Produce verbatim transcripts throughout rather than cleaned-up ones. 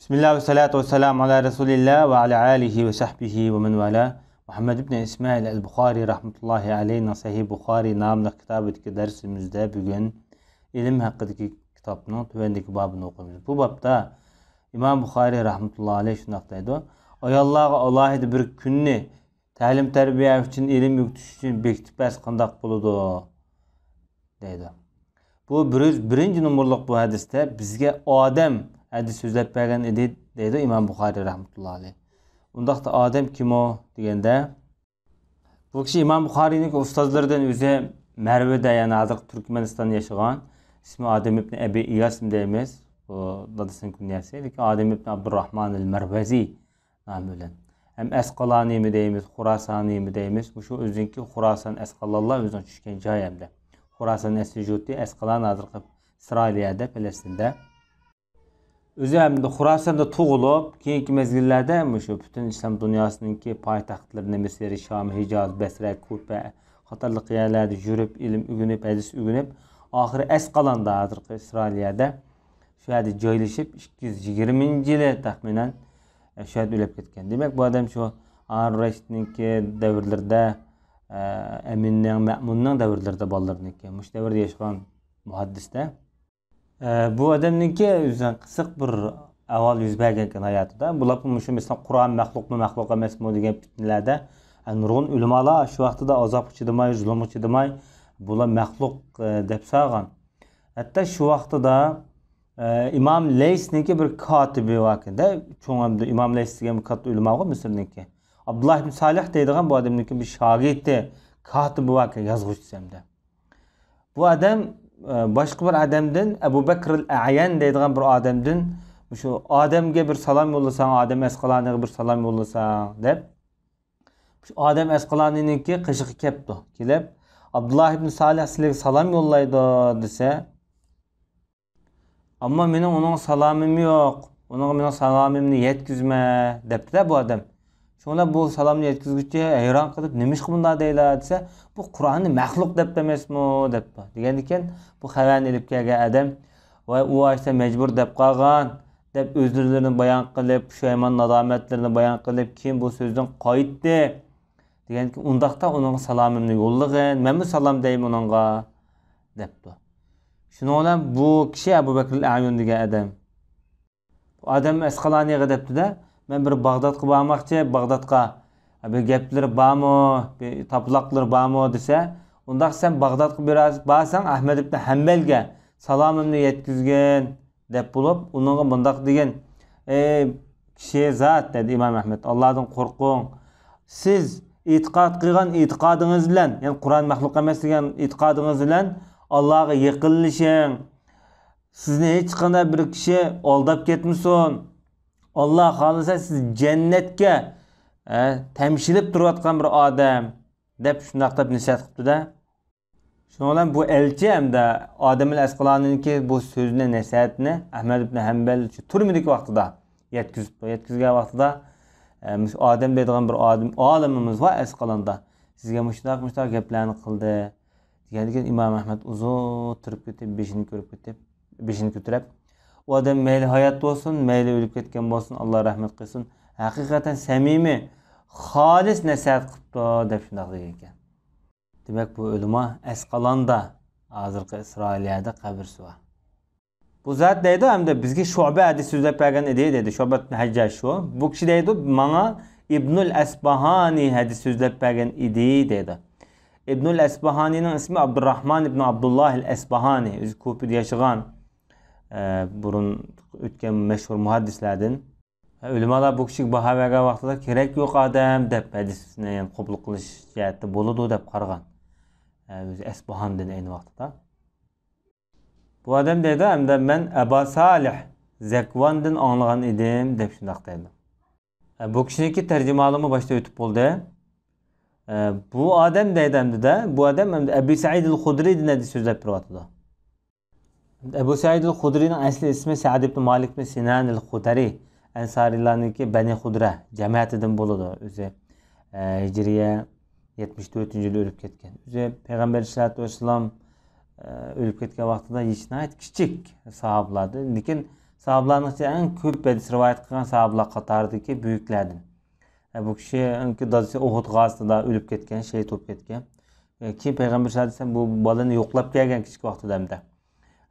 بىسمىللا ۋەسسالاتۇ ۋەسسالامۇ ئالا رەسۇلىللا ۋە ئالا ئالىھى ۋە سەھبىھى ۋە مەن ۋالا. مۇھەممەد ئىبنى ئىسمائىل ئەل بۇخارى رەھمەتۇللاھى ئەلەيھىنىڭ سەھىھ بۇخارى ناملىق كىتابىدىكى دەرسىمىزدە بۈگۈن ئىلىم ھەققىدىكى كىتابنىڭ تۆۋەندىكى بابىنى ئوقۇيمىز. بۇ بابتا ئىمام بۇخارى رەھمەتۇللاھى ئەلەيھ شۇنداق دەيدۇ: ئاياللارغا ئالاھىدە بىر كۈننى تەلىم-تەربىيە ئۈچۈن، ئىلىم ئۆگىتىش ئۈچۈن بېكىتىپ بەرسە قانداق بولىدۇ؟ دەيدۇ. بۇ بىر يۈز بىرىنچى نومۇرلۇق بۇ ھەدىستە بىزگە ئادەم ھەدىس سۆزلەپ بەرگەن ئىدى، دەيدۇ ئىمام بۇخارىي رەھمەتۇللا ئەلەيھ. ئۇنداقتا ئادەم كىم ئۇ دېگەندە، بۇ كىشى ئىمام بۇخارىينىڭ ئۇستازلىرىدىن، ئۆزى مەرۋىدە، يەنى ھازىرقى تۈركمەنىستاندا ياشىغان، ئىسمى ئادەم ئىبن ئەبى ئىياس دەيمىز، بۇ دادىسىنىڭ كۇنيەسى، لېكىن ئادەم ئىبن ئابدۇرراھمان ئەل مەرۋەزى نامى بىلەن. ھەم ئەسقالانىيمۇ دەيمىز، خۇراسانىيمۇ دەيمىز. مۇشۇ ئۆزىنىڭكى خۇراسان، ئەسقالانلار ئۆزىنىڭ چۈشكەن جايى ئەمدى. خۇراسان ئەسلى جۇتى، ئەسقالان ھازىرقى ئىسرائىلىيەدە، پەلەستىندە. ئۆزى ئەمدى خۇراساندا تۇغۇلۇپ، كېيىنكى مەزگىللەردە مۇشۇ پۈتۈن ئىسلام دۇنياسىنىڭكى پايتەختلىرىنى، مىسىر، شام، ھىجاز، بەسرە، كۇپە قاتارلىق يەرلەردە يۈرۈپ، ئىلىم ئۆگىنىپ، ھەدىس ئۆگىنىپ، ئاخىرى ئەسقالاندا، ھازىرقى ئىسرائىلىيەدە، شۇ يەردە جايلىشىپ، ئىككى يۈز يىگىرمىنچى يىلى تەخمىنەن، ئە، شۇ يەردە ئۆلۈپ كەتكەن. دېمەك، بۇ ئادەم شۇ ھارۇن رەشىدنىڭكى دەۋرلىرىدە، ئە، ئەمىننىڭ، مەمۇننىڭ دەۋرلىرىدە، بالىلىرىنىڭكى، مۇشۇ دەۋردە ياشىغان مۇھەددىستە. ئە، بۇ ئادەمنىڭكى ئۆزىنىڭ قىزىق بىر ئەھۋال يۈز بەرگەنكەن ھاياتىدا. بۇلار مۇشۇ، مەسىلەن، قۇرئان مەخلۇقمۇ، مەخلۇق ئەمەسمۇ دېگەن پىتنىلەردە، ئە، نۇرغۇن ئۆلىمالار شۇ ۋاقتىدا ئازابقا چىدىماي، زۇلۇمغا چىدىماي، بۇلار مەخلۇق، ئە، دەپ سالغان. ھەتتا شۇ ۋاقتىدا، ئە، ئىمام لەيسنىڭكى بىر كاتىبى باركەن-دە، چوڭ ئەمدى ئىمام لەيس دېگەن بىر كاتتا ئۆلىماغۇ مىسىرنىڭكى. ئابدۇللا ئىبن سالىھ دەيدىغان بۇ ئادەمنىڭكى بىر شاگىرتى، كاتىبى باركەن، يازغۇچىسى ئەمدى. بۇ ئادەم، ئە، باشقا بىر ئادەمدىن، ئەبۇ بەكرىل ئەيەن دەيدىغان بىر ئادەمدىن، مۇشۇ ئادەمگە بىر سالام يوللىساڭ، ئادەم ئەسقالانىغا بىر سالام يوللىساڭ، دەپ، شۇ ئادەم ئەسقالانىنىڭكى قېشىغا كەپتۇ. كېلىپ، ئابدۇللا ئىبن سالىھ سىلەرگە سالام يوللايدۇ، دېسە، ئەمما مېنىڭ ئۇنىڭغا سالامىم يوق، ئۇنىڭغا مېنىڭ سالامىمنى يەتكۈزمە، دەپتۇ-دە بۇ ئادەم. شۇڭا بۇ سالامنى يەتكۈزگۈچى ھەيران قېلىپ، نېمىشقا بۇنداق دەيلا دېسە، بۇ قۇرئاننى مەخلۇق دەپتۇ ئەمەسمۇ؟ دەپتۇ. دېگەندىكىن، بۇ خەۋەرنى ئېلىپ كەلگەن ئادەم، ۋاي، ئۇ ئاشتا مەجبۇر دەپ قالغان، دەپ ئۆزلىرىنى بايان قىلىپ، پۇشايمان، نادامەتلىرىنى بايان قىلىپ، كېيىن بۇ سۆزدىن قايتتى. دېگەندىكىن، ئۇنداقتا ئۇنىڭغا سالامىمنى يوللىغىن، مەنمۇ سالام دەيمەن ئۇنىڭغا، دەپتۇ. شۇنىڭ بىلەن بۇ كىشى ئەبۇ بەكرىل ئەيۇن دېگەن ئادەم، ئادەم ئەسقالانىغا دەپتۇ-دە، مەن بىر باغدادقا بارماقچى، باغدادقا بىر گەپلىرى بارمۇ، بىر تاپىلاقلىرى بارمۇ دېسە، ئۇنداق سەن باغدادقا بىر بارساڭ، ئەھمەد ئىبن ھەمبەلگە سالامىمنى يەتكۈزگىن، دەپ بولۇپ، ئۇنىڭغا مۇنداق دېگىن، ئەي كىشى زات، دېدى ئىمام ئەھمەد، ئاللادىن قورقۇڭ. سىز ئېتىقاد قىلغان ئېتىقادىڭىز بىلەن، يەنى قۇرئان مەخلۇق ئەمەس دېگەن ئېتىقادىڭىز بىلەن ئاللاغا يېقىنلىشىڭ. سىزنى ھېچقانداق بىر كىشى ئالداپ كەتمىسۇن. ئاللا خالىسا سىز جەننەتكە، ئە، تەمشىلىپ تۇرۇۋاتقان بىر ئادەم، دەپ شۇنداق دەپ نەسىھەت قىپتۇ-دە. شۇنىڭ بىلەن بۇ ئەلچى ھەمدە ئادەم ئەل ئەسقالانىنىڭكى بۇ سۆزىنى، نەسىھەتىنى ئەھمەد ئىبن ھەمبەل شۇ تۈرمىدىكى ۋاقتىدا يەتكۈزۈپتۇ. يەتكۈزگەن ۋاقتىدا، ئە، مۇشۇ ئادەم دەيدىغان بىر ئادەم، ئالىمىمىز بار ئەسقالاندا. سىزگە مۇشۇنداق، مۇشۇنداق گەپلەرنى قىلدى. دېگەندىكىن ئىمام ئەھمەد ئۇزۇن تۇرۇپ كېتىپ، بېشىنى كۆرۈپ كېتىپ، بېشىنى كۆتۈرۈپ، ئۇ ئادەم مەيلى ھايات بولسۇن، مەيلى ئۆلۈپ كەتكەن بولسۇن، ئاللا رەھمەت قىلسۇن. ھەقىقەتەن سەمىمىي، خالىس نەسىھەت قىپتۇ، دەپ شۇنداق دېگەن ئىكەن. دېمەك، بۇ ئۆلىما ئەسقالاندا، ھازىرقى ئىسرائىلىيەدە قەبرىسى بار. بۇ زات دەيدۇ، ئەمدى بىزگە شۇبە ھەدىس سۆزلەپ بەرگەن ئىدى، دەيدۇ. شۇبە ئىبن ھەججاج شۇ. بۇ كىشى دەيدۇ، ماڭا ئىبنۇل ئەسباھانى ھەدىس سۆزلەپ بەرگەن ئىدى، دەيدۇ. ئىبنۇل ئەسباھانىنىڭ ئىسمى ئابدۇرراھمان ئىبن ئابدۇللاھىل ئەسباھانى. ئۆزى كۇفىدا ياشىغان، ئە، بۇرۇن ئۆتكەن مەشھۇر مۇھەددىسلەردىن. ئۆلىمالار بۇ كىشىگە باھا بەرگەن ۋاقتىدا، كېرەك يوق ئادەم، دەپ ھەدىسنى، يەنى قوبۇل قىلىش جەھەتتە بولىدۇ، دەپ قارىغان. ئە، ئۆزى ئەسباھاندىن ئەينى ۋاقتىدا. بۇ ئادەم دەيدۇ، ھەمدە مەن ئەبا سالىھ زەكۋاندىن ئاڭلىغان ئىدىم، دەپ شۇنداق دەيدۇ. ئە، بۇ كىشىنىڭكى تەرجىمىھالىمۇ باشتا ئۆتۈپ بولدى. ئە، بۇ ئادەم دەيدۇ ئەمدىدە، بۇ ئادەم ئەمدى ئەبى سەئىدىل خۇدرىدىن ھەدىس سۆزلەپ بېرىۋاتىدۇ. ئەبۇ سەئىدىل خۇدرىنىڭ ئەسلى ئىسمى سەئد ئىبن مالىك ئىبن سىنانىل خۇدرى، ئەنسارىيلارنىڭكى بەنى خۇدرە جەمەتىدىن بولىدۇ. ئۆزى، ئە، ھىجرىيە يەتمىش تۆتىنچى يىلى ئۆلۈپ كەتكەن. ئۆزى پەيغەمبەر ئەلەيھىسسالاتۇ ۋەسسالام، ئە، ئۆلۈپ كەتكەن ۋاقتىدا ھېچ ناھايىتى كىچىك ساھابىلاردىن، لېكىن ساھابىلارنىڭ ئىچىدە ئەڭ كۆپ ھەدىس رىۋايەت قىلغان ساھابىلار قاتارىدىكى بۈيۈكلەردىن. ئە، بۇ كىشىنىڭكى دادىسى ئۇھۇد غازىتىدا ئۆلۈپ كەتكەن، شېھىت بولۇپ كەتكەن. ئە، كېيىن پەيغەمبەر سەللەللاھۇ ئەلەيھى ۋەسەللەم بۇ بالىنى يوقلاپ كەلگەن كىچىك ۋاقتىدا ھەمدە.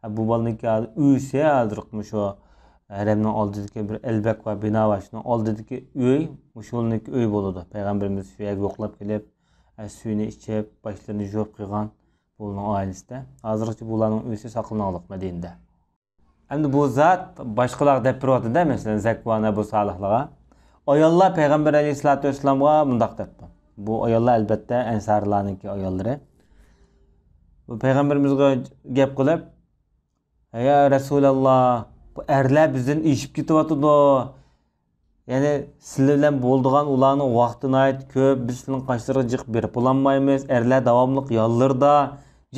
ئە، بۇ بالىنىڭكى ھازىر ئۆيسى ھازىرقى مۇشۇ ھەرەمنىڭ ئالدىدىكى بىر ئەلبەك بار، بىنا بار، شۇنىڭ ئالدىدىكى ئۆي، مۇشۇ بالىنىڭكى ئۆيى بولىدۇ. پەيغەمبىرىمىز شۇ يەرگە يوقلاپ كېلىپ، ئە، سۈيىنى ئىچىپ، باشلىرىنى يۇيۇپ قىلغان بۇلارنىڭ ئائىلىسىدە. ھازىرغىچە بۇلارنىڭ ئۆيسى ساقلىنىۋاتىدۇ مەدىنىدە. ئەمدى بۇ زات باشقىلارغا دەپ بېرىۋاتىدۇ، مەسىلەن، زەكۋان، ئەبۇ سالىھلارغا. ئاياللار پەيغەمبەر ئەلەيھىسسالاتۇ ۋەسسالامغا مۇنداق دەپتۇ. بۇ ئاياللار، ئەلبەتتە، ئەنسارلارنىڭكى ئاياللىرى. بۇ پەيغەمبىرىمىزگە گەپ قىلىپ، «يا رەسۇلاللا، بۇ ئەرلەر بىزدىن ئېشىپ كېتىۋاتىدۇ. يەنى سىلەر بىلەن بولىدىغان ئۇلارنىڭ ۋاقتى ناھايىتى كۆپ، بىز سىلەرنىڭ قاشلىرىغا جىق بېرىپ بولالمايمىز، ئەرلەر داۋاملىق يانلىرىدا،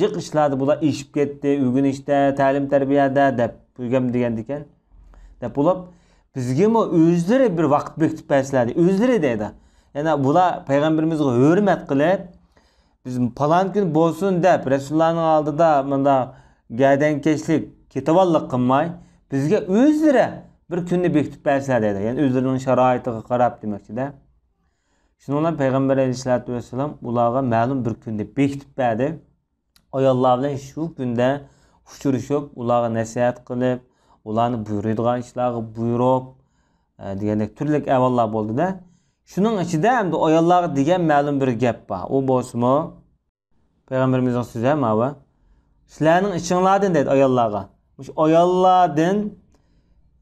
جىق ئىشلاردا بۇلار ئېشىپ كەتتى، ئۆگىنىشتە، تەلىم-تەربىيەدە» دەپ، ئۆگەم دېگەندىكەن. دەپ بولۇپ، بىزگىمۇ ئۆزلىرى بىر ۋاقىت بېكىتىپ بەرسىلەر، ئۆزلىرى دەيدۇ. يەنى بۇلار پەيغەمبىرىمىزگە ھۆرمەت قىلىپ، بىز پالان كۈن بولسۇن دەپ، رەسۇلۇللانىڭ ئالدىدا مۇنداق گەدەنكەشلىك، كېتىۋاللىق قىلماي، بىزگە ئۆزلىرى بىر كۈننى بېكىتىپ بەرسىلە دەيدۇ. يەنى ئۆزلىرىنىڭ شارائىتىغا قاراپ دېمەكچىدە. شۇنىڭ بىلەن پەيغەمبەر ئەلەيھىسسالاتۇ ۋەسسالام ئۇلارغا مەلۇم بىر كۈننى بېكىتىپ بەردى. ئاياللار بىلەن شۇ كۈندە ئۇچرىشىپ، ئۇلارغا نەسىھەت قىلىپ، ئۇلارنى بۇيرۇيدىغان ئىشلارغا بۇيرۇپ، ئە، دېگەندەك تۈرلۈك ئەھۋاللار بولدىدا. شۇنىڭ ئىچىدە ئەمدى ئاياللارغا دېگەن مەلۇم بىر گەپ بار. ئۇ بولسىمۇ، پەيغەمبىرىمىزنىڭ سۆزى، ھە، ماۋۇ. سىلەرنىڭ ئىچىڭلاردىن دەيدۇ ئاياللارغا. مۇشۇ ئاياللاردىن،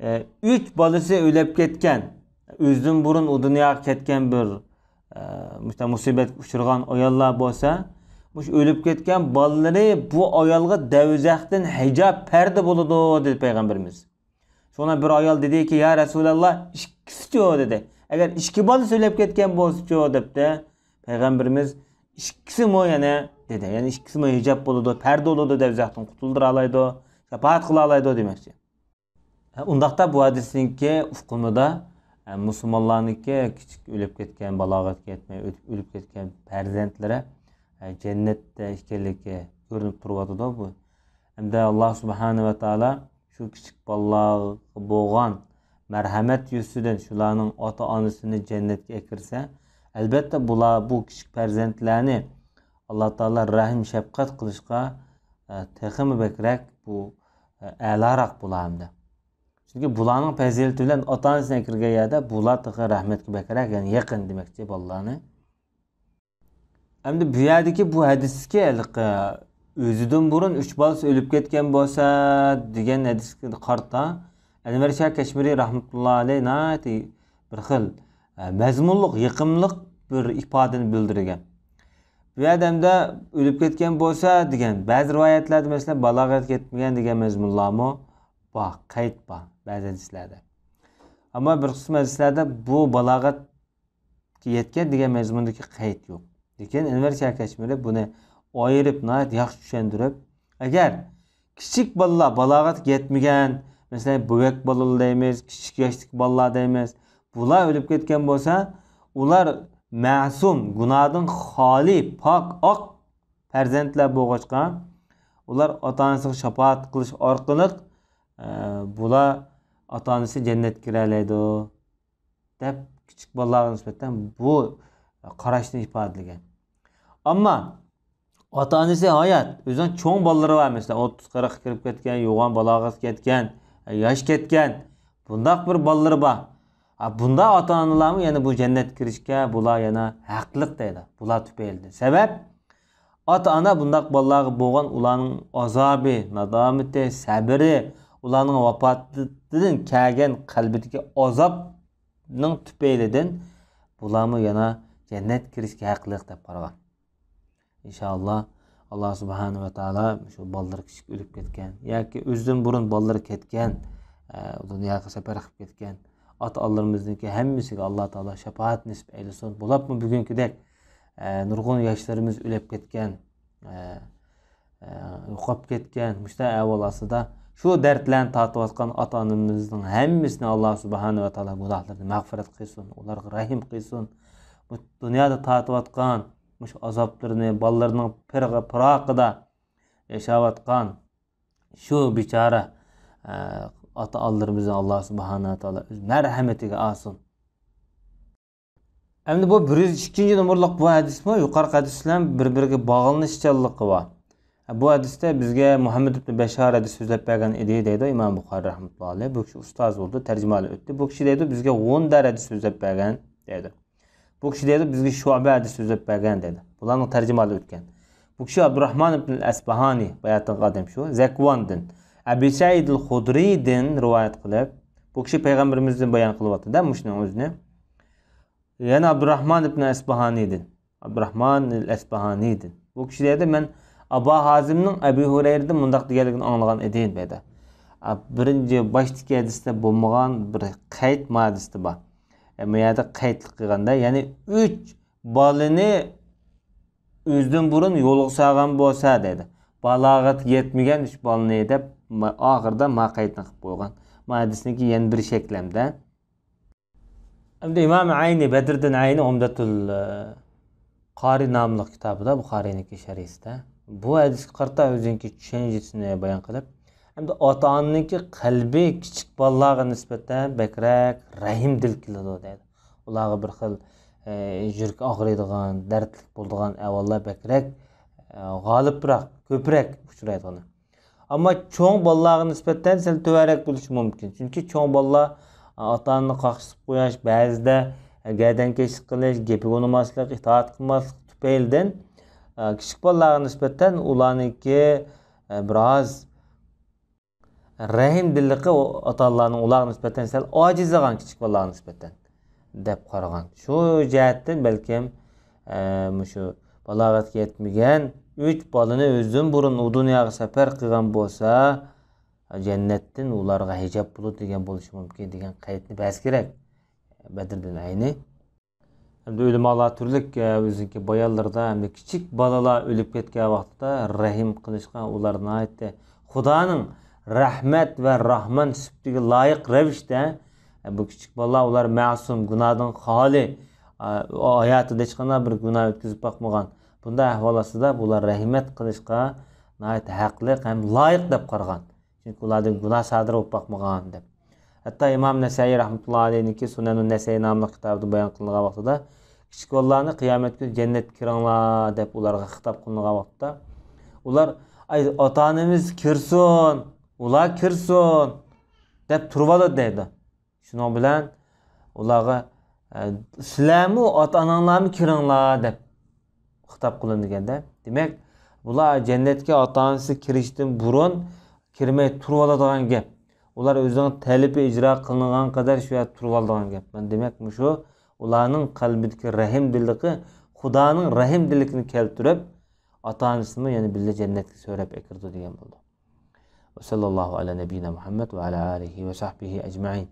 ئە، ئۈچ بالىسى ئۆلۈپ كەتكەن، ئۆزىدىن بۇرۇن ئۇ دۇنياغا كەتكەن بىر، ئە، مۇشۇنداق مۇسىبەتكە ئۇچرىغان ئاياللار بولسا، مۇشۇ ئۆلۈپ كەتكەن بالىلىرى بۇ ئايالغا دەۋزەختىن ھىجاب، پەردە بولىدۇ، دېدى پەيغەمبىرىمىز. شۇڭا بىر ئايال دېدىكى، يا رەسۇلاللا، ئىككىسىچۇ؟ دېدى. ئەگەر ئىككى بالىسى ئۆلۈپ كەتكەن بولسىچۇ؟ دەپتۇ. پەيغەمبىرىمىز، ئىككىسىمۇ يەنە، دېدى. يەنى ئىككىسىمۇ ھىجاب بولىدۇ، پەردە بولىدۇ، دەۋزەختىن قۇتۇلدۇرالايدۇ، شاپائەت قىلالايدۇ دېمەكچى. ئۇنداقتا بۇ ھەدىسنىڭكى ئۇقۇمىدا، ئە، مۇسۇلمانلارنىڭكى كىچىك ئۆلۈپ كەتكەن، بالاغەتكە يەتمەي ئۆلۈپ، ئۆلۈپ كەتكەن پەرزەنتلىرى، ئە، جەننەتتە ئىكەنلىكى كۆرۈنۈپ تۇرۇۋاتىدۇ بۇ. ھەمدە ئاللا سۇبھانە ۋە تائالا شۇ كىچىك بالىلارغا بولغان مەرھەمەت يۈزىسىدىن شۇلارنىڭ ئاتا-ئانىسىنى جەننەتكە ئەكىرسە، ئەلبەتتە بۇلار، بۇ كىچىك پەرزەنتلەرنى ئاللا تائالا رەھىم شەپقەت قىلىشقا، ئە، تېخىمۇ بەكرەك بۇ، ئە، ئەلاراق بولار ھەمدە. چۈنكى بۇلارنىڭ پەزىلىتى بىلەن ئاتا-ئانىسىنى ئەكىرگەن يەردە بۇلار تېخى رەھمەتكە بەكرەك، يەنى يېقىن دېمەكچى بالىلارنى. ئەمدى بۇ يەردىكى بۇ ھەدىستىكى ھېلىقى ئۆزىدىن بۇرۇن ئۈچ بالىسى ئۆلۈپ كەتكەن بولسا دېگەن ھەدىسكە قارىتا، ئەنۋەر شاھ كەشمىرى رەھمەتۇللا ئەلەيھ ناھايىتى بىر خىل، ئە، مەزمۇنلۇق، يېقىملىق بىر ئىپادىنى بىلدۈرگەن. بۇ يەردە ئەمدى ئۆلۈپ كەتكەن بولسا دېگەن، بەزى رىۋايەتلەردە، مەسىلەن، بالاغەتكە يەتمىگەن دېگەن مەزمۇنلارمۇ بار، قەيت بار بەزى ھەدىسلەردە. ئەمما بىر قىسىم ھەدىسلەردە بۇ بالاغەت يەتكەن دېگەن مەزمۇندىكى قەيت يوق. لېكىن ئەنۋەر شاھ كەشمىرى بۇنى ئايرىپ، ناھايىتى ياخشى چۈشەندۈرۈپ، ئەگەر كىچىك بالىلار بالاغەتكە يەتمىگەن، مەسىلەن، بۆۋەك بالىلار دەيمىز، كىچىك ياشتىكى بالىلار دەيمىز، بۇلار ئۆلۈپ كەتكەن بولسا، ئۇلار مەسۇم، گۇناھدىن خالىي، پاك، ئاق پەرزەنتلەر بولغاچقا، ئۇلار ئاتا-ئانىسىغا شاپائەت قىلىش ئارقىلىق، ئە، بۇلار ئاتا-ئانىسى جەننەتكە كىرەلەيدۇ. دەپ كىچىك بالىلارغا نىسبەتەن بۇ قاراشنى ئىپادىلىگەن. ئەمما ئاتا-ئانىسى ھايات، ئۆزىنىڭ چوڭ بالىلىرى بار، مەسىلەن، ئوتتۇز قىرىققا كىرىپ كەتكەن، يوغان بالاغەتكە يەتكەن، ياش كەتكەن، بۇنداق بىر بالىلىرى بار. ھە، بۇنداق ئاتا-ئانىلارمۇ يەنە بۇ جەننەتكە كىرىشكە بۇلار يەنە ھەقلىق دەيدۇ، بۇلار تۈپەيلىدىن. سەۋەب، ئاتا-ئانا بۇنداق بالىلارغا بولغان ئۇلارنىڭ ئازابى، نادامىتى، سەبرى، ئۇلارنىڭ ۋاپاتىدىن كەلگەن قەلبىدىكى ئازابنىڭ تۈپەيلىدىن بۇلارمۇ يەنە جەننەتكە كىرىشكە ھەقلىق دەپ قارىغان. ئىنشائاللا، ئاللا سۇبھانە ۋە تائالا شۇ بالىلىرى كىچىك ئۆلۈپ كەتكەن ياكى ئۆزىدىن بۇرۇن بالىلىرى كەتكەن، ئە، دۇنياغا سەپەر قىلىپ كەتكەن ئاتا-ئانىلىرىمىزنىڭكى ھەممىسىگە ئاللا تائالا شاپائەت نېسىپ ئەيلىسۇن. بولۇپمۇ بۈگۈنكىدەك، ئە، نۇرغۇن ياشلىرىمىز ئۆلۈپ كەتكەن، ئە، ئە، يوقاپ كەتكەن، مۇشۇنداق ئەھۋال ئاستىدا شۇ دەردلەرنى تارتىۋاتقان ئاتا-ئانىمىزنىڭ ھەممىسىنى ئاللا سۇبھانە ۋە تائالا گۇناھلىرىنى مەغپىرەت قىلسۇن، ئۇلارغا رەھىم قىلسۇن. بۇ دۇنيادا تارتىۋاتقان مۇشۇ ئازابلىرىنى، بالىلىرىنىڭ پىرىقى-، پىراقىدا ياشاۋاتقان شۇ بىچارە، ئە، ئاتا-ئانىلىرىمىزنى ئاللا سۇبھانەھۇ ۋە تائالا ئۆز مەرھەمىتىگە ئالسۇن. ئەمدى بۇ بىر يۈز ئىككىنچى نومۇرلۇق بۇ ھەدىسمۇ يۇقىرىقى ھەدىس بىلەن بىر-بىرىگە باغلىنىشچانلىقى بار. بۇ ھەدىستە بىزگە مۇھەممەد ئىبن بەششار ھەدىس سۆزلەپ بەرگەن ئىدى دەيدۇ ئىمام بۇخارى رەھمەتۇللا ئەلەيھ. بۇ كىشى ئۇستاز بولدى، تەرجىمىھالى ئۆتتى. بۇ كىشى دەيدۇ، بىزگە غۇندەر ھەدىس سۆزلەپ بەرگەن دەيدۇ. بۇ كىشى دەيدۇ، بىزگە شۇئبە ھەدىس سۆزلەپ بەرگەن دەيدۇ. بۇلارنىڭ تەرجىمىھالى ئۆتكەن. بۇ كىشى ئابدۇراھمان ئىبن ئەسباھانى، باياتىنقى ئادەم شۇ، زەكۋاندىن، ئەبى سەئىدىل خۇدرىيدىن رىۋايەت قىلىپ، بۇ كىشى پەيغەمبىرىمىزدىن بايان قىلىۋاتىدۇ-دە مۇشۇنىڭ ئۆزىنى. يەنە ئابدۇراھمان ئىبن ئەسباھانىدىن. ئابدۇراھمان ئەسباھانىدىن. بۇ كىشى دەيدۇ، مەن ئابا ھازىمنىڭ ئەبۇ ھۇرەيرىدىن مۇنداق دېگەنلىكىنى ئاڭلىغان ئىدىم دەيدۇ. ئا، بىرىنچى باشتىكى ھەدىستە بولمىغان بىر قەيت مۇ ھەدىستە بار. ئە، بۇ يەردە قەيتلىك قىلغاندا، يەنى ئۈچ بالىنى ئۆزىدىن بۇرۇن يولغا سالغان بولسا دەيدۇ. بالاغەتكە يەتمىگەن ئۈچ بالىنى دەپ، ما-، ئاخىرىدا ما قەيتنى قىلىپ قويغان. ما ھەدىسنىڭكى يەنە بىر شەكلەمدە. ئەمدى ئىمام ئەينى، بەدرىدىن ئەينى ئۇمدەتۇل، ئە، قارى ناملىق كىتابىدا، بۇخارىينىڭكى شەرھىسىدە بۇ ھەدىسكە قارىتا ئۆزىنىڭكى چۈشەنچىسىنى بايان قىلىپ، ئەمدى ئاتا-ئانىنىڭكى قەلبى كىچىك بالىلارغا نىسبەتەن بەكرەك رەھىمدىل كېلىدۇ دەيدۇ. ئۇلارغا بىر خىل، ئە، يۈرىكى ئاغرىيدىغان، دەردلىك بولىدىغان ئەھۋاللار بەكرەك، ئە، غالىبراق، كۆپرەك ئۇچرايدىغىنى. ئەمما چوڭ بالىلارغا نىسبەتەن سەل تۆۋەنرەك بولۇشى مۇمكىن. چۈنكى چوڭ بالىلار ئاتا-ئانىنى قاقشىتىپ قويۇش، بەزىدە گەردەنكەشلىك قىلىش، گېپىگە ئۇنىماسلىق، ئىتائەت قىلماسلىق تۈپەيلىدىن، كىچىك بالىلارغا نىسبەتەن ئۇلارنىڭكى بىراز رەھىمدىللىقى ئاتا-ئانىلارنىڭ ئۇلارغا نىسبەتەن سەل ئاجىزلىغان كىچىك بالىلارغا نىسبەتەن دەپ قارىغان. شۇ جەھەتتىن بەلكىم، ئە، مۇشۇ بالاغەتكە يەتمىگەن ئۈچ بالىنى ئۆزىدىن بۇرۇن ئۇ دۇنياغا سەپەر قىلغان بولسا، جەننەتتىن ئۇلارغا ھىجاب بولىدۇ دېگەن بولۇشى مۇمكىن دېگەن قەيتنى بەرسە كېرەك بەدرىدىن ئەينى. ھەمدە ئۆلىمالار تۈرلۈك، ئە، ئۆزىنىڭكى بايانلىرىدا، ھەمدە كىچىك بالىلار ئۆلۈپ كەتكەن ۋاقتىدا رەھىم قىلىشقا ئۇلار ناھايىتى خۇدانىڭ رەھمەت ۋە راھمان سۈپىتىگە لايىق رەۋىشتە، ئە، بۇ كىچىك بالىلار ئۇلار مەسۇم، گۇناھدىن خالىي، ئە، ھاياتىدا ھېچقانداق بىر گۇناھ ئۆتكۈزۈپ باقمىغان. بۇنداق ئەھۋال ئاستىدا بۇلار رەھمەت قىلىشقا ناھايىتى ھەقلىق ھەم لايىق دەپ قارىغان. چۈنكى ئۇلاردىن گۇناھ سادىر بولۇپ باقمىغان دەپ. ھەتتا ئىمام نەسەئىي رەھمەتۇللا ئەلەيھنىڭكى سۇنەنۇن نەسەئىي ناملىق كىتابىدا بايان قىلىنغان ۋاقتىدا، كىچىك بالىلارنى قىيامەت كۈنى جەننەتكە كىرىڭلار دەپ ئۇلارغا خىتاب قىلىنغان ۋاقىتتا، ئۇلار، ئاي، ئاتا-ئانىمىز كىرسۇن، ئۇلار كىرسۇن دەپ تۇرۇۋالىدۇ دەيدۇ. شۇنىڭ بىلەن ئۇلارغا، ئە، سىلەرمۇ ئاتا-ئاناڭلارمۇ كىرىڭلار دەپ خىتاب قىلىنىدىكەن-دە. دېمەك، بۇلار جەننەتكە ئاتا-ئانىسى كىرىشتىن بۇرۇن كىرمەي تۇرۇۋالىدىغان گەپ. ئۇلار ئۆزىنىڭ تەلىپى ئىجرا قىلىنغان قەدەر شۇ يەردە تۇرۇۋالىدىغان گەپ. مانا دېمەك، مۇشۇ ئۇلارنىڭ قەلبىدىكى رەھىمدىللىقى خۇدانىڭ رەھىمدىللىكىنى كەلتۈرۈپ، ئاتا-ئانىسىنىمۇ يەنە بىللە جەننەتكە سۆرەپ ئەكىرىدۇ دېگەن بولىدۇ. وصلى الله على نبينا محمد وعلى آله وصحبه أجمعين.